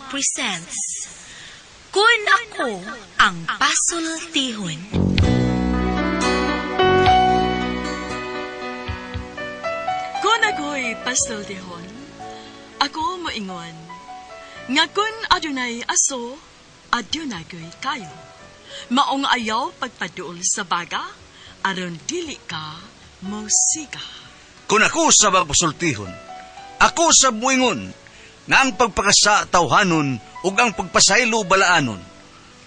presents Kun Ako Ang Pasultihon. Kung ako'y pasultihon, ako moingon, nga kun adunay aso, adunay ko'y kayo. Maong ayaw pagpaduol sa baga, aron dili ka mosiga. Kung ako sa magpasultihon, ako sa buingon, nga ang pagpakasa tawhanon ug ang pagpasaylo balaanon.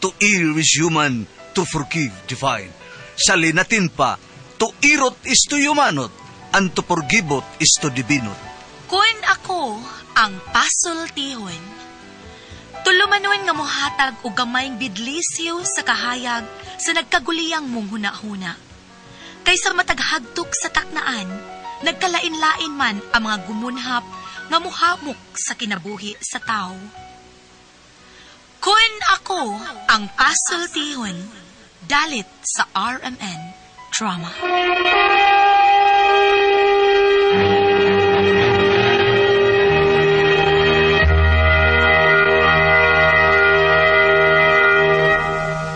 To err is human, to forgive divine. Sa linatin pa, to irot is to humanot, and to forgivot is to divinot. Kun ako ang pasultihon. Tulumanon nga mohatag og gamayng bidlisyo sa kahayag sa nagkaguliyang mong hunahuna. Kaysa mataghagtok sa taknaan, nagkalain-lain man ang mga gumunhap nga muhamok sa kinabuhi sa tao. Kun ako ang pasultihon, dalit sa RMN Drama.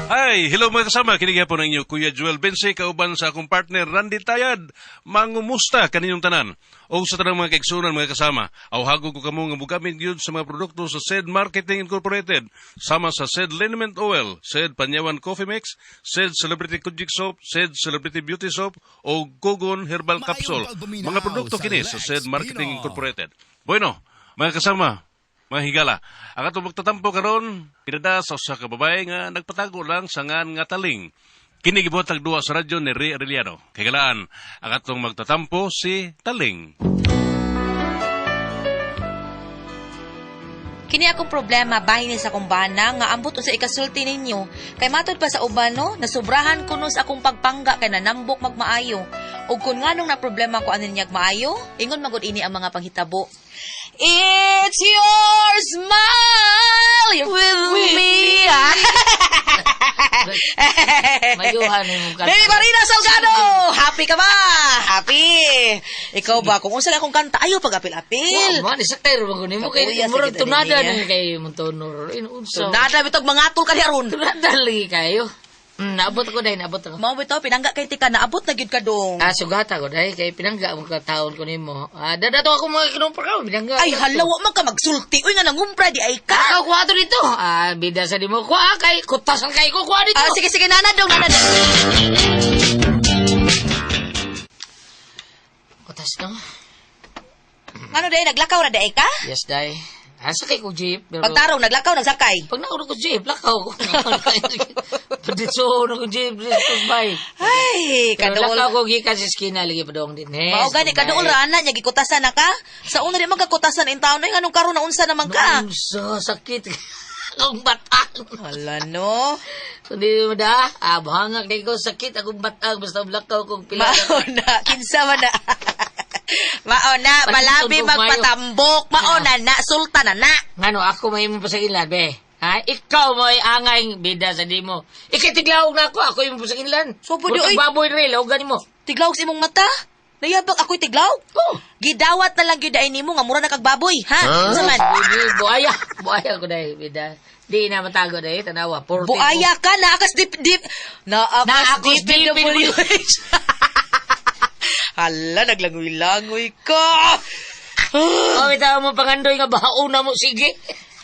Hi, hello mga kasama. Kini gyapon ang inyo Kuya Joel Bense kauban sa akong partner Randy Tayad. Mangumusta kaninyong tanan? O sa tanang mga kaigsunan mga kasama, awhago ko kamo nga mogamit gyud sa mga produkto sa SED Marketing Incorporated sama sa SED Liniment Oil, SED Panyawan Coffee Mix, SED Celebrity Kojik Soap, SED Celebrity Beauty Soap o Gogon Herbal Capsule. Mga produkto kini sa SED Marketing Incorporated. Bueno, mga kasama, mga higala, ang atong magtatampo karon pinada sa usa ka babae nga nagpatago lang sa ngan nga taling. Kini gibuhat duwa sa radyo ni Ray Arellano. Kay galaan, ang atong magtatampo si Taling. Kini akong problema bahin ni sa akong bana nga ambot unsa ikasulti ninyo. Kay matud pa sa uban no, nasubrahan kuno sa akong pagpangga kay nanambok magmaayo. Ug kun nganong na problema ko ani niya maayo, ingon magud ini ang mga panghitabo. It's your smile, you're with me. Mayuhan mo kanta. Baby Marina Salgado! Happy ka ba? Happy! Ikaw ba? Kung unsa lang akong kanta, ayaw pag-apil-apil. Wow, man, isa kayo rin nimo kay Kapuya, murag sige, tunada dali ni kay Montonor. Unsa. Tunada bitog mga tul ka ron. Tunada lagi kayo. Naabot ko dahil, naabot ako. Mao bitaw pinangga kay tika naabot na gyud ka dong. Ah, sugata ko dahil kay pinangga mo ka taon ko nimo. Ah, dadato ako mga kinumpra ka, pinangga. Ay hala wa man ka magsulti. Uy nga nangumpra di ay ka. Ako kuha to dito. Ah, bida sa nimo kuha kay kutasan kay ko kuha dito. Ah, sige sige nana dong nana dong. Kutas no. Ano day naglakaw ra day ka? Yes, dai. Ah, sakay ko jeep. Pero, Pagtarong naglakaw nagsakay. pag nauna ko jeep, lakaw ko. Paditso na ko jeep, dito bay. Ay, Pero kaduol. lakaw ko gikan sa eskina lagi pa dong din. Eh, Mao gani kaduol ra ana nya gikutasan na ka. Sa una di man kutasan in taon ay nganong karon na unsa naman ka. Unsa sakit. Akong batang. Hala no. Kundi mo da, ah, buhangag kay ko sakit akong batang basta lakaw kong pila. Mao na kinsa man na. Mao na malabi Pagtutog mayo. magpatambok. Mao na na sultan na na. Ngano ako may imong pasakinlan be. Ha? Ikaw mo ay angay bida sa dimo. Ikitiglawog na ako, ako imong pasakinlan. So, pwede, oy. Baboy rin, lawogan nimo. Tiglawog sa imong mata. Nayabag ako'y tiglawog. Oh. Gidawat na lang gyud ay nimo nga mura na kag baboy, ha? Unsa man? Bibi, buaya. Buaya ko dahil, bida. Di na matago dahil, tanawa. 14 Buaya ka naakas dip dip naakas Naakas DPWH. Hala naglangoy-langoy ka. Oh, bitaw mo pangandoy nga bahauna mo sige.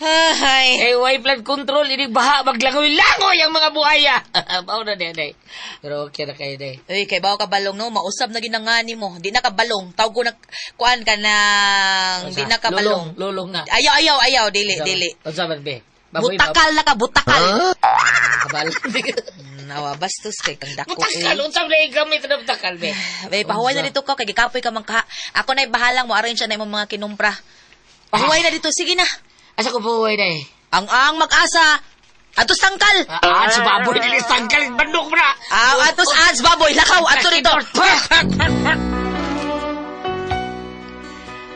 Ay. Eh, why flood control, ini baha, maglangoy-langoy ang mga buhaya. Bao na day, day. Pero okay na kayo, day. Uy, kay bawo ka balong no, mausab na ginangani mo. Di na ka balong. Tawag ko na kuan ka nang di na ka balong. Lulong, lulong na. Ayaw, ayaw, ayaw, dili, dili. Unsa man, be? Baboy, Butakal na ka, butakal. Kabal. Nawa, bastos kay kang dako. Butakal, eh. unsa man yung gamit na butakal, be? Be, pahuway na dito ka, kay gikapoy ka man ka. Ako na'y bahalang mo arrange na imong mga kinumpra. Pahuway na dito, sige na. Asa ko pahuway na eh? Ang mag-asa. Atos tangkal. Ah, sa baboy, dili tangkal, bandok mo na. Ah, atos ads baboy, lakaw ato dito.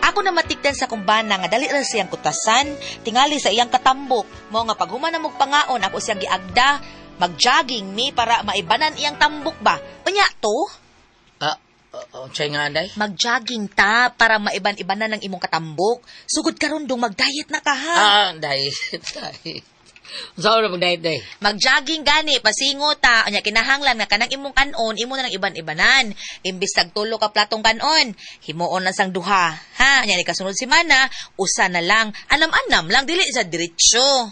Ako na matikdan sa kumbana nga dali ra siyang kutasan, tingali sa iyang katambok. Mao nga pag human na mog pangaon ako siyang giagda, magjogging mi para maibanan iyang tambok ba. Unya to? Ah, Unsay nga day? Mag-jogging ta para maiban-iban na ng imong katambok. Sugod karon dong mag-diet na ka ha. Ah, diet, diet. Unsa na pag-diet day? Mag-jogging gani, pasingo ta, unya kinahanglan nga kanang imong kanon, imo na lang iban-ibanan. Imbis tag tulo ka platong kanon, himuon lang sang duha. Ha, unya ni kasunod semana, usa na lang, anam-anam lang dili sa diretso.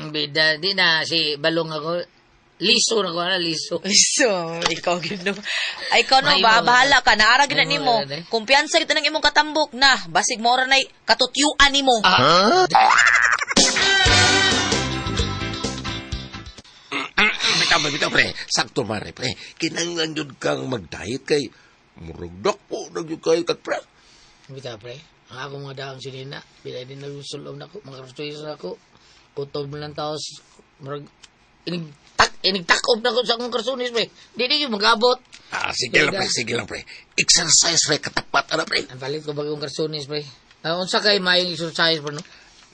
Bida, di na si Balong ako. Liso na ko, ana, liso. So, ikaw gid no. Ay, ikaw no, Mahimo ba, na. bahala ka. Naara gid na Mahimo nimo. na, eh. Kumpiyansa gid ng imong katambok na. Basig mo ra nay katutyuan nimo. Ah, Bitaw, bitaw, pre. Sakto mare, pre. Kinanglan yun kang mag-diet kay murugdok po na yun kayo kag pre. Bitaw, pre. Ang akong mga daang sinina, bila din nagsulom na ko, mga kartuis na ko, kutob na lang taos, murag, inigtakob na ko sa akong karsunis, pre. Di di yung mag-abot. Ah, sige lang, pre. Sige lang, pre. Exercise, pre. Katapat, ana, pre. Ang palit ko bagong karsunis, pre. Unsa kay maayong exercise, pre, no?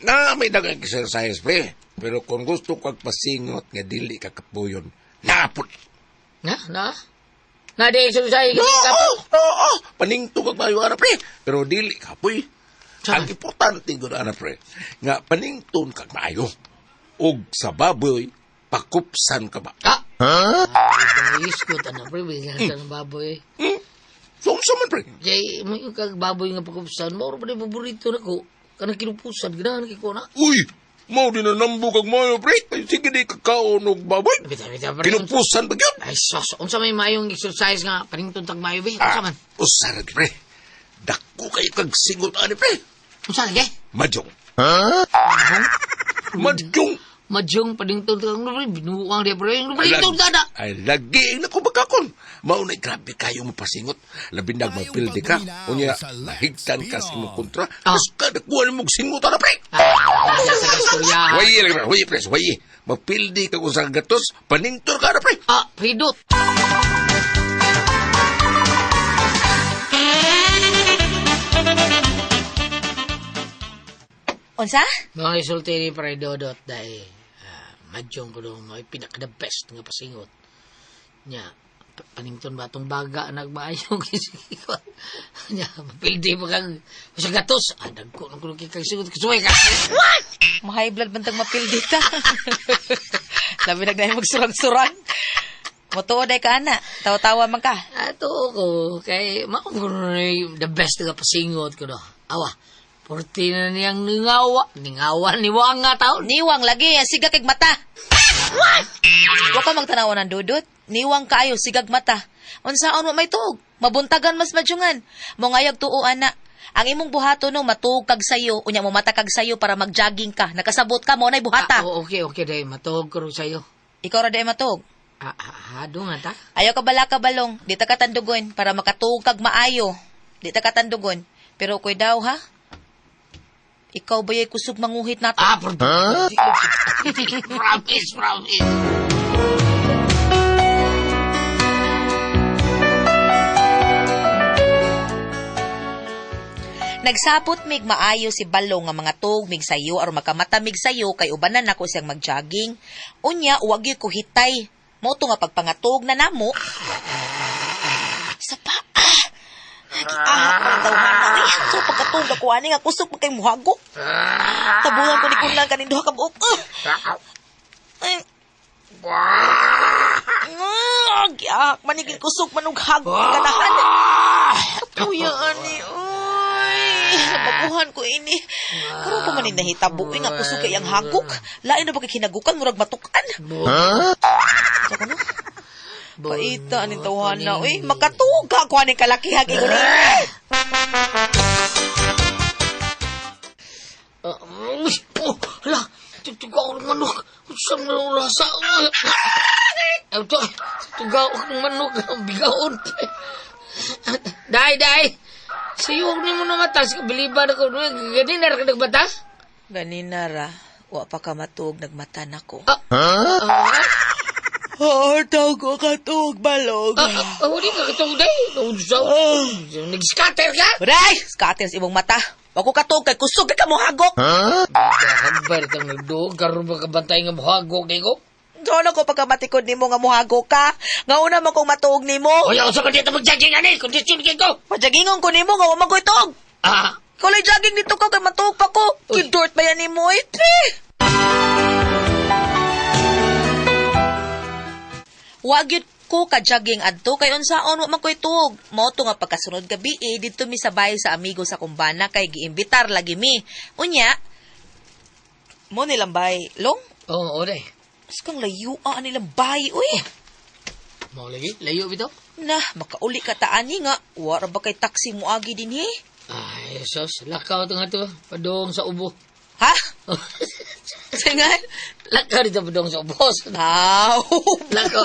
Na, may dagang exercise, pre. Pero kung gusto kag pasingot nga dili ka kapuyon, napot. Na, na? Na, di exercise. No, oo, oo. Paningto kag maayo, ana, pre. Pero dili kapoy. Saan? Ang importante gud ana, pre, nga panington kag maayo. Og sa baboy, pakupsan ka ba? Ah! Huh? Ayos ko, tanan, pre. Bigyan ka ng baboy. Hmm? So, unsa man, pre? Kay, mo yung kag baboy nga pagkupsan, mauro pa na yung paborito na ko. Kanang kinupusan, ganahan kay ko na. Uy, mao din na nambo kag maayo, pre. Ay, sige di kakaon og baboy. Bitaw, bitaw, pre. Kinupusan ba yun? Ay, sos, unsa may maayong exercise nga paningtong tag maayo, be? Unsa Ah, man? usara, pre. Dako kayo kag singot ani, pre. Unsa lagi? Madyong. Madyong. Madyong paningtong tag pre, binuang di pre. Paningtong ta na. Ay, lagi na ko bagakon. Mao na grabe kayo mapasingot. Labi nag mapildi ka. Unya, mahigtan ka sa imong kontra. Ah. Mas ka, nakuha mo singot na, pre. Ah, sa istorya. Wayi, pre. Wayi, pre. Wayi. Mapildi ka kung sa gatos, paningtor ka na, pre. Ah, pidot. Unsa? Mga isulti ni pre Dodot dahil madyong ko doon, may pinaka the best nga pasingot. Nya, panington ba itong baga nagmaayong kisikot? Nya, mapildi pa kang sa gatos. Ah, dagko na kuno kay singot. Kasuway ka. Mahay blood bantang mapildi ta. Labi nagnahi magsurang-surang. Motuo day ka ana. Tawa-tawa man ka. Ato ko kay mao ko na yung the best nga pasingot ko no. Awa, porti na niyang ningawa, ningawa ni nga taon. Niwang lagi, ang sigag kag mata. What? Wa ka magtanawa ng dudot. Niwang kaayo sigag mata. Unsaon mo may tuog? Mabuntagan mas madyungan. Mongayag tuo ana. Ang imong buhato no matuog kag sayo, unya mo mata kag sayo para magjogging ka. Nakasabot ka mo nay buhata. Ah, oh, okay, okay day matuog ko rin sa'yo. Ikaw ra day matuog. Ah, ah, hado nga ta. Ayaw ka bala ka balong, di ta katandugon para makatuog kag maayo. Di ta katandugon. Pero koy daw ha. Ikaw ba yay kusog manguhit nato? Ah, huh? Promise, promise. Nagsapot mig maayo si Balong nga mga tuog mig sayo aron makamata mig sayo kay ubanan nako siyang magjogging. Unya wag gyud ko hitay. Mo to nga pagpangatog na namo. Sa pa. Ah, Giahak man daw na. Uy, so pagkatug ako ani nga kusog man kay muhago. Tabuhan ko ni kunlang kaning duha ka buok. Ah. Ay. Ah, giahak man ni kusog man og hago ganahan. Kapuya ani, uy. Nabaguhan ko ini. Karon pa man ni nahitabo uy, nga kusog kay ang hagok. Lain na ba kay kinagukan murag matukan. Saka no? Paita aning tawhana uy, makatuga ko aning kalakihag ingon ini. Ah, uy, oh, hala, tugaw ng manok. Saan na ang rasa? Ay, ito, tugaw ng manok. Ang bigaon. Day, day. Sa'yo, huwag mo na matas. Biliban ako. Ganun na rin ka nagbatas? Ganina ra, wa pa ka matuog nagmata nako. Ah, ah, Hortaw ko katuog balog. ah, ah, hindi ka katong day. Nag-scatter ka? Uray, scatter sa imong mata. Wa ko katuog kay kusog kay ka mo hagok. Kabar itang nagduog. Karoon ba kabantay nga muhagok ni ko? Doon ako pagkamatikod nimo nga muhago ka. Nga una man kong matuog nimo. Oy, unsa man dito mag-jogging ani? Kondisyon kay ko. Pajagingon ko nimo nga wa man ko ituog. Ah, Kulay jogging dito ka kay matuog pa ko. Kidort ba yan nimo ite? Wa gyud ko ka jogging adto kay unsaon wa man koy tuog. Mao to nga pagkasunod gabi eh, didto mi sabay sa amigo sa kumbana kay giimbitar lagi mi. Unya mo nilang bay long. Oo, oh, ore. Mas kang layo nilang bay uy. Mao lagi, layo bitaw. Na, makauli ka taani nga. Wara ba kay taxi mo agi din eh? Ay, sus, lakaw to nga to. Padong sa ubo. Ha? Singan? Lakaw dito padong sa ubo. Aw. Lakaw.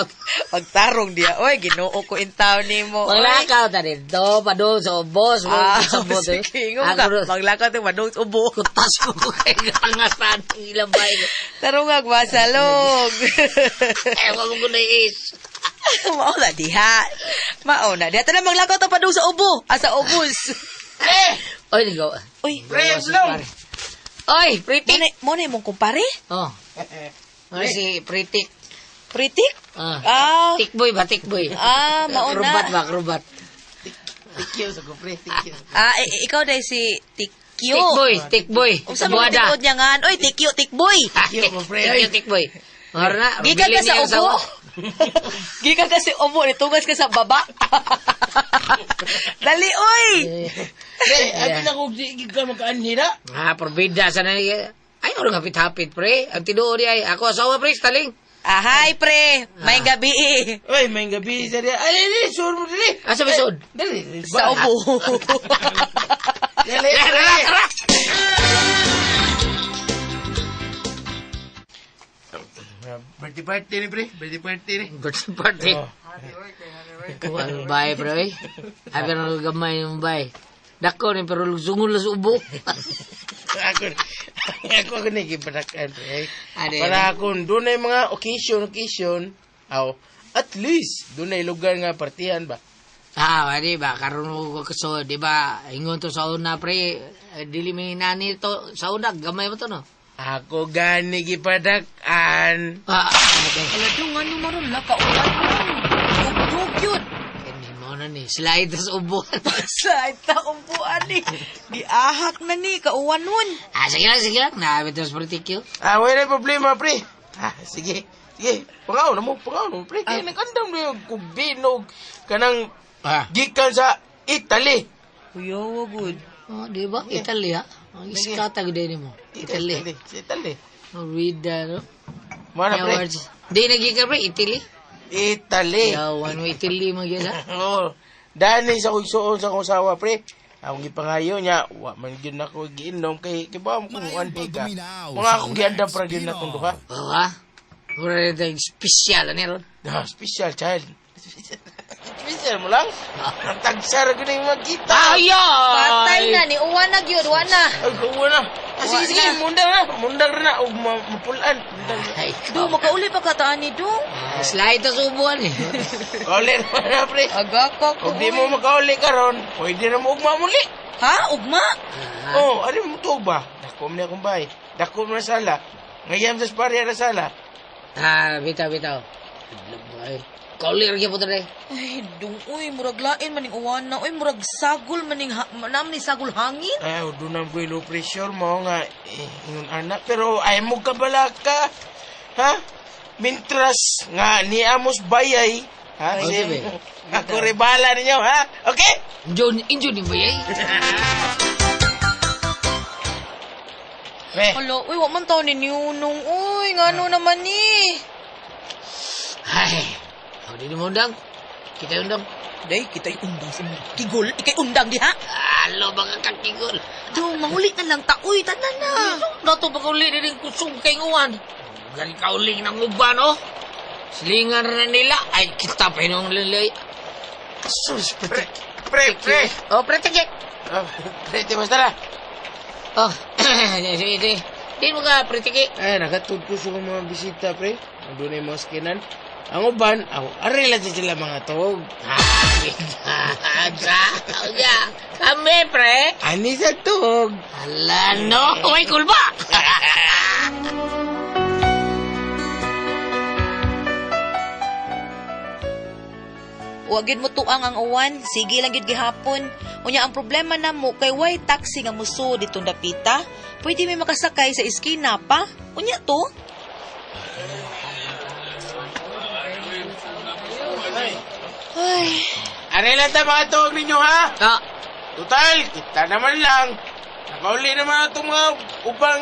Pagtarong diya. Oy, ginoo ko in town nimo. Oy. Maglakaw ta dito, padong sa ubos. Ah, sa ubo. sige, ingon ka. Maglakaw tayo madong sa ubo. Kutas ko ko kay kapangasan ang ilang bay. Tarong nga, gwasalog. Ewan mo ko na is. Mao na diha. Mao na diha. Tara, maglakaw tayo padong sa ubo. Ah, sa ubos. Oy, ligo. Uy, Pre, long. Oy, Pritik. mo na imong kumpare? Oh. Ano si Pritik? Pritik? Ah. Ah, Tikboy ba, tikboy? ah, mao na. Akrobat ba, akrobat? Ah, ikaw dahil si Tikyo. Tikboy, tikboy. Unsa man tinuod niya ngan? Oy, Tikyo, Tikboy. Tikyo, tikboy. Mara na, Gikan ka bili sa niya ubo. Gikan ka sa ubo, nitungas ka sa baba. Dali, oy! Pre, Abi na kung di ka makaanhira. Ah, porbida sa na Ay, orang hapit-hapit, pre. Ang tinuod ay, ako asawa, pre, taling. Ah, hi, pre. May gabi eh. Oy, may gabi sa diya. Ay, dali, sure mo dali. Asa ba sud? Dali, Sa ubo. Dali, Tara, dali. tara! Birthday party ni, pre. Birthday party ni. Birthday party. Kuha ang bahay, pre. oy. Ay, pero gamay yung bahay. Dako ni, pero sungol na sa ubo. Ako ni gipadakan, pre. Ano yun? Para kung doon ay mga occasion, aw, at least doon ay lugar nga partihan ba. Ah, di ba? Karon mo ko so, di ba? Ingon to sa una, pre. Eh, Dili may nani to sa una, gamay mo to, no? Ako gani gipadakan. Ah, okay. Ala, dong, ano maron? Lakauan mo. Dugdug yun. Kani mo na ni, slide sa ubo. Slide na umpuan ni. Giahak na ni, kauwan nun. Ah, sige lang, sige lang. Naabit sa particular. Ah, wala problema, pre. Ah, sige. Sige, pangaw na mo, pre. Kaya nagandam na yung kubinog kanang gikan sa Italy. Kuya, good. Oh, di ba? Italy, ha? Ang iskata gud mo. Italy. Sa Italy. Oh, Rida, no? Mana, pre? Words. Di nagika, pre. Italy. Italy. Yawan mo, Italy mo yun, ha? Oo. Dani sa kong suon sa akong sawa, pre. Akong gipangayo niya, wa man gyud nako giinom kay ba mo kung anhi ka. Mga akong giandam para gyud na tong duha. Oo, ha? Mura rin tayong special, ano ron? Ah, special child. Special mo lang. Ang tagsara ko na yung magkita. Ayay! Patay na ni, uwan na gyud, uwan na. Ay, gawa na. Ah, sige, sige, mundang na. Mundang na. O, mapulaan. Mundang na. Ay, Do, makauli pa ka taan ni Do. Slide sa ubuan, eh. Kauli na na, pre. Aga ka ko. Kung di mo makauli karon, pwede na mo ugma muli. Ha? Ugma? Oh, ano mo tuog ba? Dako mo na akong bahay. Dako mo na sala. Ngayam sa sparya na sala. Ah, bitaw, bitaw. Ay, kaulir gyud po dre. Ay, dung, uy, murag lain maning uwan na. Uy, murag sagol maning, naman ni sagol hangin. Ay, doon ang ko'y low pressure mo nga, eh, ingon anak. Pero ay mo kabala ka. Ha? Mintras nga ni Amos Bayay. Ha? Oh, sige. Ako rebala ninyo, ha? Okay? Injon, injon ni bayay. Pre, Hala, uy, wa man taon ni Nunong, uy, ngano naman ni. Ay, ako di mo undang. Kita undang. Day, kita'y undang sa mga kigol. Ika'y undang diha. Alo, mga kakigol. Dong, mangulit na lang ta. Uy, tanan na. Dato pa kauli din kusog kay nguwan. Gani kauling ng uban, oh. Silingan na nila. Ay, kita pa yun ang lilay. Sus, pre, pre, pre. Oh, pre, tige. Oh, pre, di basta na. Oh, sige, sige. Di mo ka, pre, tige. Ay, nakatud ko sa mga bisita, pre. Doon ay mga skinan. Ang uban, aw, ari lang sila mga tog. Ah, sa, kami, pre. Ani sa tog. Ala, no. Uy, kulba. Wa gyud mo tuang ang uwan, sige lang gyud gihapon. Unya ang problema namo kay way taxi nga muso ditong dapita. Pwede mi makasakay sa iskina pa. Unya to. Ay, Ano lang ta mga tuog ninyo, ha? Ah, Total, kita naman lang. Nakauli naman itong mga ubang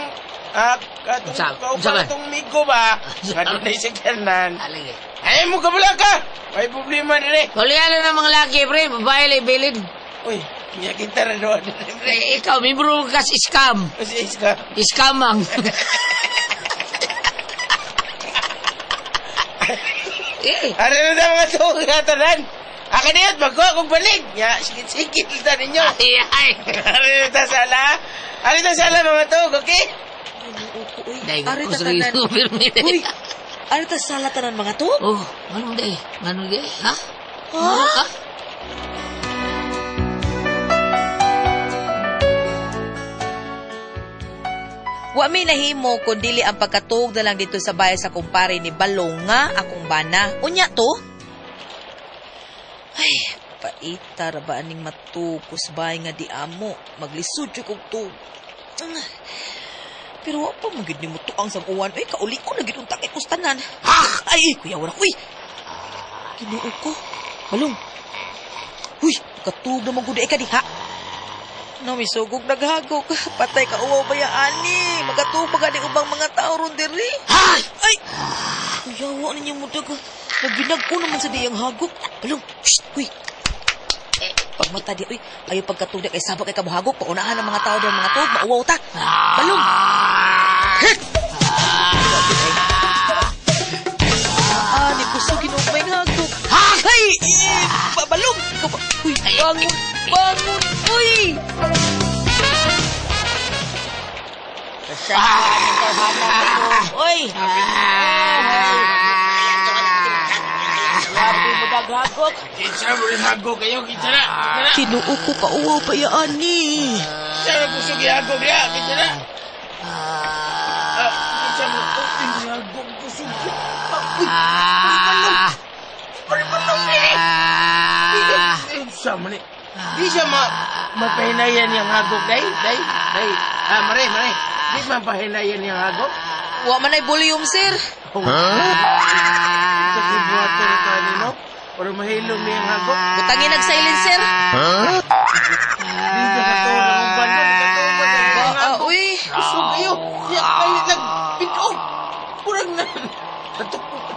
atong Unsa- unsa kaubang ba? itong migo ba? Nga doon sa kanan. aligi. Ay, mo kabala ka! May problema dire. Kulihan na mga laki, pre. Babae lang bilin. Uy, niya kita na doon. Pre, ikaw, mibro ka sa scam. Kasi iska. Scamang. eh, Ano na ta mga tuog nga tanan? Akin na yun, magkuha kong balik. Ya, sikit-sikit ta ninyo. ay, ay. Ano na ta sala? Ano ta sala mga tuog, okay? uy. Dahil Ari ko ta sa tanan. pirmi. Uy, ari ta sala tanan mga to? Oh, anong day? Anong day? Ha? Ha? Ha? Wa mi nahimo kun dili ang pagkatuog na lang dito sa bahay sa kumpare ni Balong nga akong bana. Unya to? Ay, paita ra ba aning matukos bay nga di amo. Maglisod jud kog tug. Ah, pero wa pa man gid nimo tuang sang uwan. Ay, kauli ko na gid unta kay kustanan. Ay, kuya wala uy. Ginoo ko. Balong. Uy, katug na man gud ay ka diha. No, misugog naghagok. Patay ka uwaw ba ya, ani? Magkatubag ani ubang mga tao ron diri. Ay! Kuyawa ninyo mo daga. Naginag-o naman sa diyang hagok. Balong, shh, uy. Pagmata di, uy. Ayaw pagkatugda kay sabak kay kamuhagok. Paunahan ang mga tao doon, mga tog. Mauwaw ta. Balong! Hit! Ah, ni kusog ginuog may hagok. Ay! Eh, Balong! Ikaw ba? Uy, bangon! Bangon! Uy! Uy! Grabe mo daghagok. Kinsa mo rin hago kayo, kinsa na. Kinsa na. Kinuo ko kauwaw pa yaan ni. Kinsa na kusog ihagog niya, kinsa na. Ah, kinsa mo, oh, ihagog kusog. Ah, uy, Ah! Kinsa mo ni. Di siya mapahinayan niyang hagok, day, day, day. Ah, mare, mare. Di mapahinayan niyang hagok. Wa man ay volume, sir. Huh? Ibuhat na ito, no? Para mahilom niyang hagok. Butangin nag silencer. Di ka katulong ang bando, di katulong ang Ah, hagok. uy. Kusog kayo. Siya kayo nagpitog. Kurang na.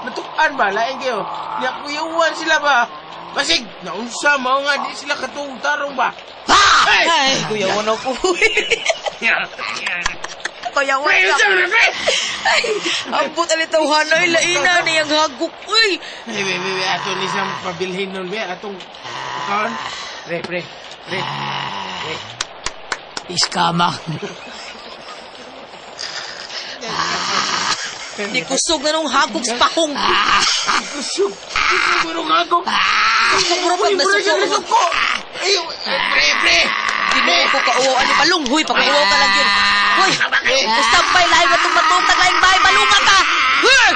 Natukan ba? Lain kayo. Niya kuyuan sila ba? Basig, naunsa mao nga di sila katong tarong ba? Ay! Ay, kuya wala po. Kuya Pre, wala. unsa man na, pre? Ay, ambot alitaw hanay laina niyang hagok. Uy. Ay, be, be, be, ato ni siyang pabilhin nun, be. Atong, kaon. Pre, pre, pre. Pre. Scamang. Ni kusog na nung hagok sa pahong. Kusog. Kusog mo nung hagok. Mura pag Uy, mura siya nasuko. nasuko. Ay, pre, pre. Ginoo ko kauwaw ani balong. Huy, pagkauwaw ka lang yun. Huy, ustampay lahi ba itong matong taglaing bahay, balunga ka. Huy!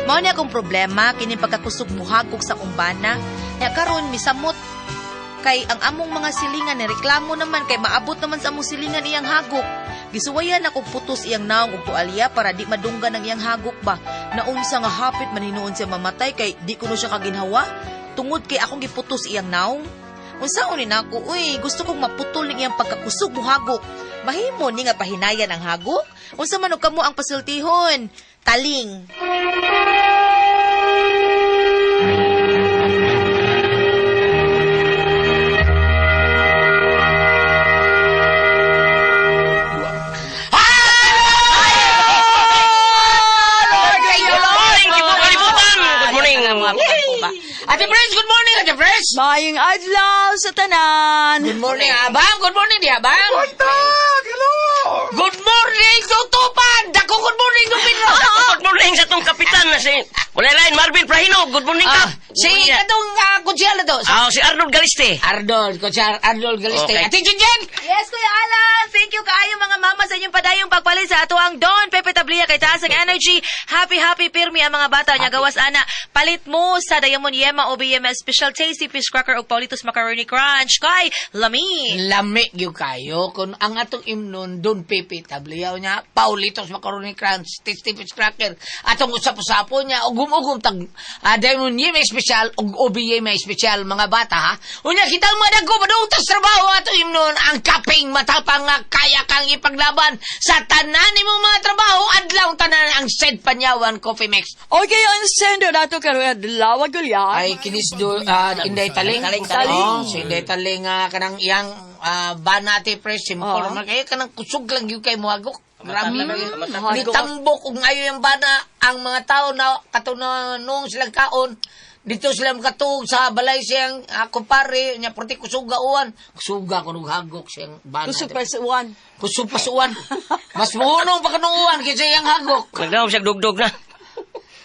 Mao ni akong problema kini pagkakusog muhagok sa kumbana. Nya karon misamot kay ang among mga silingan ni reklamo naman kay maabot naman sa among silingan iyang hagok. Gisuwayan ako putos iyang naong ug tualya para di madunggan ang iyang hagok ba. Naunsa nga hapit man hinuon siya mamatay kay di kuno siya kaginhawa tungod kay akong giputos iyang naong. Unsaon ni nako, uy, gusto kong maputol ning iyang pagkakusog muhagok. Mahimo ni nga pahinayan ang hagok. Unsa man og kamo ang pasultihon? Taling. Good morning, mga ba? Ate Pres, good morning, Ate Pres. Maayong adlaw sa tanan. Good morning, Abang. Good morning, di Abang. Hello! Good morning, Tutupan. Dako, good morning, Dupin. Good morning sa tong kapitan na si Wala lain Marvin Prahino. Good morning, Ah, Kap. si katong kutsiyal na to. Si Ah, si Arnold Galiste. Arnold, kutsiyal Arnold Galiste. Okay. Ate Junjun! Yes, Kuya Alan. Thank you kaayo mga mama sa inyong padayong pagpalit sa ato ang Don Pepe Tablia kay taas ang energy. Happy happy pirmi ang mga bata nya gawas ana. Palit mo sa Diamond Yema OBM Special Tasty Fish Cracker ug Paulitos Macaroni Crunch kay lami. Lami gyud kayo kung ang atong imnon Don Pepe Tabliyaw niya, Paulitos Macaroni Crunch, Tasty Fish Cracker, atong usap-usapo niya, ugum-ugum tag Diamond Yema Special ug OBM Special mga bata ha. Unya kita mga dagko padung tas trabaho atong imnon ang kaping matapang nga kaya kang ipaglaban sa tanan nimong mga trabaho adlaw tanan ang Sed Panyawan Coffee Mix. Okay, ang sender nato karon adlaw gulya. Ay kinis do Inday Taling. Taling, Taling. Oh, si Inday Taling kanang iyang bana ati pre simple Oo. man kayo kanang kusog lang gyud kay moagok. Grabe. Mahagok. Ni tambok og ayo yung bana ang mga tao na kato na nung silang kaon dito sila makatuog sa balay siyang kumpare nya porti kusuga uwan kusuga kuno hagok siyang bana. Kusog pa sa uwan. Kusog pa sa uwan. Mas muhunong pa kanong uwan kaysa iyang hagok. Nagdaom siya dugdog na.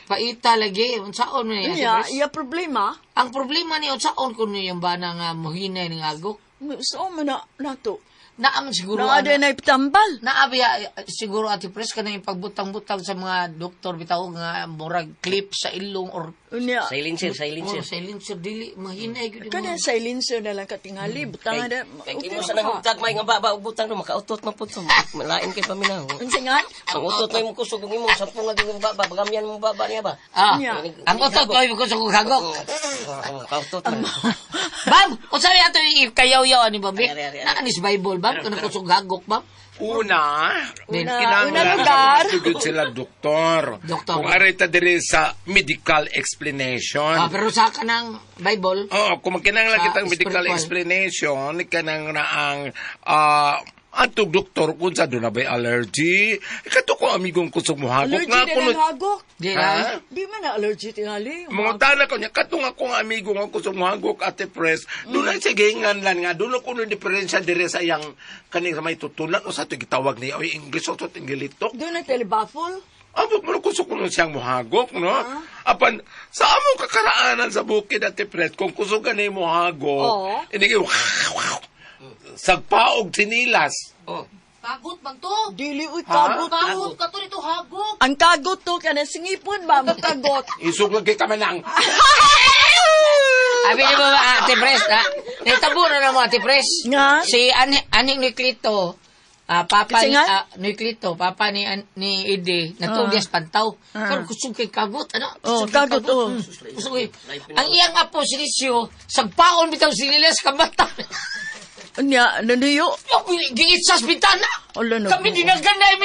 Paita lagi unsaon man niya, Iya, Ate Pres? iya problema. Ang problema ni unsaon kuno yung bana nga muhinay ning hagok. So man na nato. Naaman siguro Naa ana. na iptambal. Naabi siguro Ate Pres kanang pagbutang-butang sa mga doktor bitaw nga murag clip sa ilong or Unya. Silencer, silencer. oh, silencer dili mahinay gyud Kana silencer na lang katingali butang na. Kay kimo sa nangugtag may nga baba og butang no makautot man pud to. Malain kay paminaw. Unsa nga? Ang utot na imong kusog ug imong sampu nga imong baba, bagamyan mong baba niya ba? Ah, Unya. ang utot ko ko sa hagok. Makautot man. Bam, unsa may ato ikayaw-yaw ani Bambi? Ari, ari, ari. Naanis Bible bam kanang kusog hagok bam. Una, Una, kinahanglan una lugar. sugod sila doktor. Doktor. Kung aray ta diri sa medical explanation. Ah, pero sa kanang Bible, Oo, kung kinahanglan Sa kitang medical spiritual. explanation, kanang na ang atong doktor kung sa doon na ba'y allergy. Kato ko amigong kusog mo hagok Allergy nga na kuno. lang hagok. di Ha? na. Di man na allergy tingali. Mga tana ko niya, katong akong amigo nga kusog mohagok Ate Pres, doon ay sige ngan lan nga, doon ako nung diferensya dire sa iyang kaning sa may tutulan o sa ito gitawag niya, o English o sa Inggilito. Doon na telebafol. Abot mo kusog kuno siyang mohagok, no? Apan, sa among kakaraanan sa bukid Ate Pres, kung kusog ka na yung mohagok, Oo. ini kayo, sagpaog sinilas. Oh. Kagot man to. Dili uy kagot. Kagot ka to dito hagok. Ang kagot to kana singipon ba mo kagot. Isog lagi kami lang. Abi niyo ba Ate Pres, ha? Naitabo na na mo Ate Pres. Nga? Si Aning Nuclito, papa Kasi ni nga? Nuclito, papa ni ni Ide, natugyas pantaw. Pero kusog kay kagot, ano? Oh, Kusog kay kagot, oh. Kusog kay. Ang iyang apo si Licio, sagpaon bitaw si Liles kamata. Unya nanuyo. Giitsas bintana. Ala, nag- Kami dinaganda ay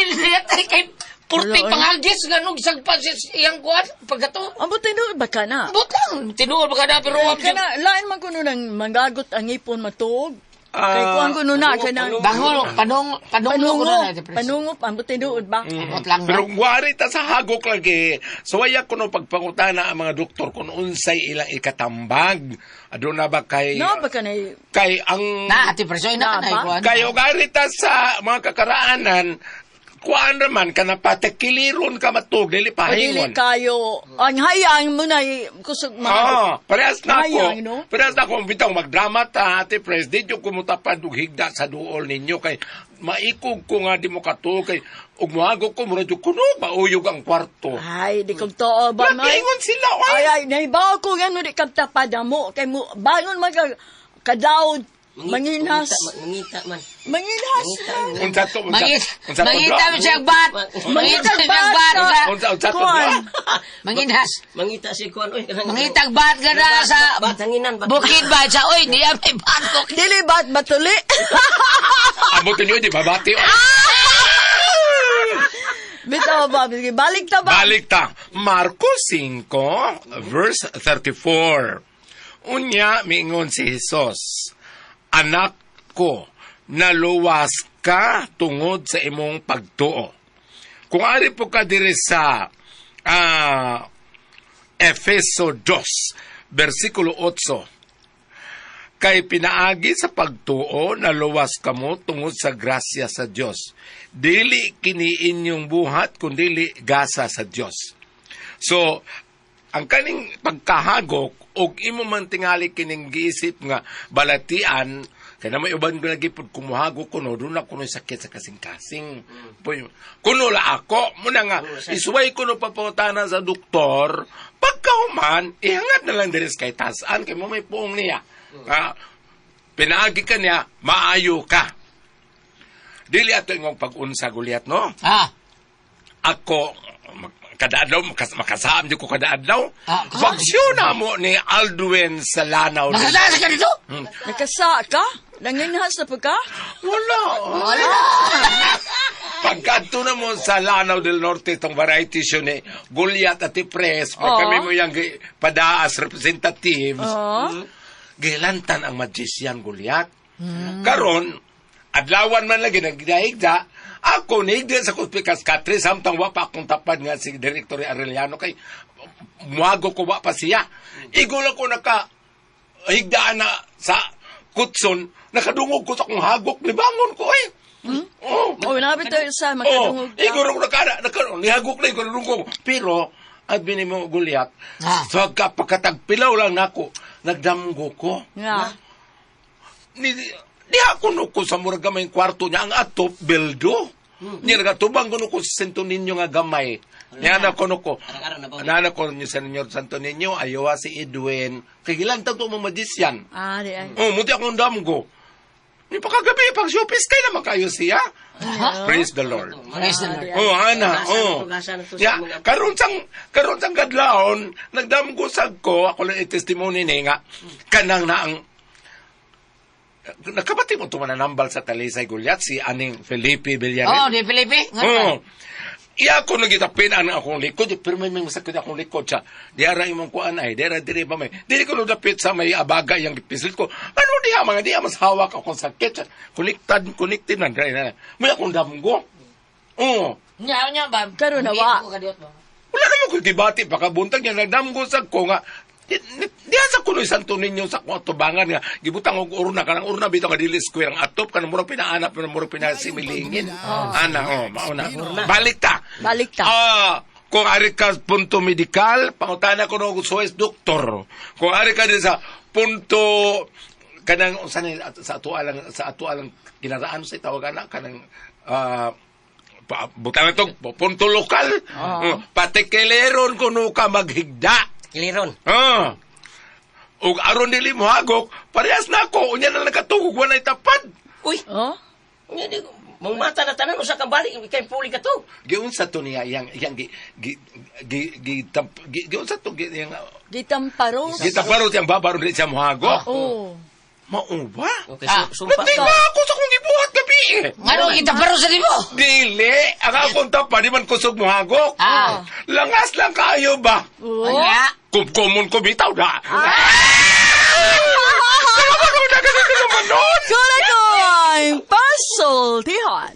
kay purti Ala, ay. pangagis nga nung sagpa si iyang kuan pagkato. Amo tinuod ba ka na? Ambot lang, tinuod ba ka na pero Kana lain man kuno nang mangagot ang ipon matuog. Kay kuan kuno na kanang Bango, panong, panong, panungo, ko na, Ate Pres. panungo amo tinuod ba? Ambot lang, Pero no? kung wari ta sa hagok lagi, so waya ko no pagpangutana ang mga doktor kung unsay ilang ikatambag. Aduna na ba kay No ba ka na kay ang Na, Ate Pres, oy, na, Na na, ba? kuan. kay og ari ta sa mga kakaraanan, kuan raman kana patakiliron ka matug dili Dili pahingon. kayo ang hayang mo na kusog mga Ah, parehas na ako. Hayang, no? Parehas na ako. Bitaw, magdrama ta, Ate Pres. Di yung kumutapad og higda sa duol ninyo. Kay maikog ko nga di mo katuo. Kay ug mohago ko, mura jud kuno, mauyog ang kwarto. Ay, di kong too ba may? Nagingon sila, oy. Ay, ay, naibaw ko nga no di kagtapad mo. Kay mo, bangon man ka, kadaod, manginhas. Mangita man. Manginhas. Unsa to, unsa, Mangit, unsa to, mangita bro? mo siyang bat. Mangita mo siyang bat. Unsa, unsa to, bro? Kuan. Manginhas. Mangita si kuan oy. Mangitag bat ka na sa Bat hanginan bat. bukid ba? Sa, oy, di may bat ko. Dili ba't batuli? Abot ninyo, di ba, bati? oy? Bitaw ba? Balik ta ba? Balik ta. Marcos 5, verse 34. Unya, miingon si Jesus, "Anak ko, naluwas ka tungod sa imong pagtuo." Kung ari po ka diri sa Efeso 2, versikulo 8, "Kay pinaagi sa pagtuo, naluwas kamo tungod sa grasya sa Dios. Dili kini inyong buhat, kundili gasa sa Dios." So, ang kaning pagkahagok og imo man tingali kining giisip nga balatian Kaya na may uban ko lagi pud kumuhago ko no, doon ako no sakit sa kasing-kasing. Puy, kuno la ako, muna nga, isuway ko no papangutana sa doktor, pagkahuman, ihangad na lang diri sa kay tasan, kay mo may puong niya. Ah, pinaagi ka niya, maayo ka. Dili ato ingong pag-unsa Goliath, no? Ah, Ako, kada adlaw, makasaam di ko kada adlaw. Ah, Baksyon na mo ni Aldwin sa Lanao. Nakasasa ka dito? Nakasa ka? Nanginhas na pa ka? Wala. Wala. Pagkadto na mo sa Lanao del Norte itong variety show ni Goliath at Pres, pag Oo. kami mo yung padaas representatives, Oo. gilantan ang magician Goliath. Karon, adlawan man lagi nagdahigda, ako nigda sa Kuspikas Katri, samtang wa pa akong tapad nga si Director Arellano kay muago ko wa pa siya. Igol ako naka higdaan na sa kutson, nakadungog ko sa akong hagok, libangon ko eh. Oh. Oh, nabi tayo sa Oh, makadungog ka. igor ko nakara, nakara, nihagok na igor ko. Pero, at mo Goliath, Ah. sa pagkatagpilaw lang nako, nagdamgo ko. Nga. Ni, di ako no ko sa murag gamay kwarto niya, ang atop, beldo. Niya nagatubang ko no ko sa Santo Niño nga gamay. Niya na ko no ko. Arang-arang na ba? Nana ko niyo sa Niño Santo Niño, ayaw si Edwin. Kay gilantang to mo magician. Ah, di ay. Oh, muti akong damgo. Ni pagkagabi, pag showpiece kay naman kayo siya. Praise the Lord. Praise the Lord. Oh, ana, oh. Tugasan na to sa Ya, mga- karon sang kadlawon, nagdamgusag ko, ako lang i-testimony ni nga kanang na ang nakabati mo ito mananambal sa Talisay Goliath si aning Felipe Villarin. Oh, di Felipe? Nga ba? Oo. Iya ko nagitapin ang akong likod, pero may masakit akong likod siya. Di ara imong kuan ay, di ara diri ba may. Dili ko dapit sa may abaga yang gipisil ko. Ano diha mga diha mas hawak akong sakit siya. Connected, connected na diri na. May akong damgo. Oo. Nya, nya ba? Karon na wa. Ko kadiot ba? Wala naman ko gibati pakabuntag niya nagdamgo sa ko nga diha sa kunoy Santo Niño sa akong atubangan nga gibutang og urna kanang urna bitaw nga dili square ang atop kanang murag pinaanap kanang murag pinasimilingin. Ana oh mauna. Balik ta. Balik ta. Ah, kung ari ka punto medikal, pangutana ko no suwes doktor. Kung ari ka din sa punto kanang unsa ni sa ato alang kinaraan sa tawag ana kanang butang na to, punto lokal. Oh. Patikileron kuno ka maghigda. Kiliron. Ah. Ug aron dili mo hagok, parehas na ako, unya na nakatugog walay tapad. Uy, Oh? unya di mong mata na tanan usa ka balik kay puli ka to. Giunsa to niya yang yang gi gi gi gi, tamp, gi giunsa to gi yang Gitamparo. gitaparo siyang babaro dili siya mohagok. Oh. Mao ba? Okay, Ah. sumpa. Nagtingga ako sa akong gibuhat gabi. eh. Ngano kita paro sa libo? Dili, ang akong tapad di man kusog mohagok. Ah. Langas lang kayo ba? Oh. Nya. Kumkumon ko bitaw na. Salamat ko na ganito naman nun. Kura ko ang pasultihan.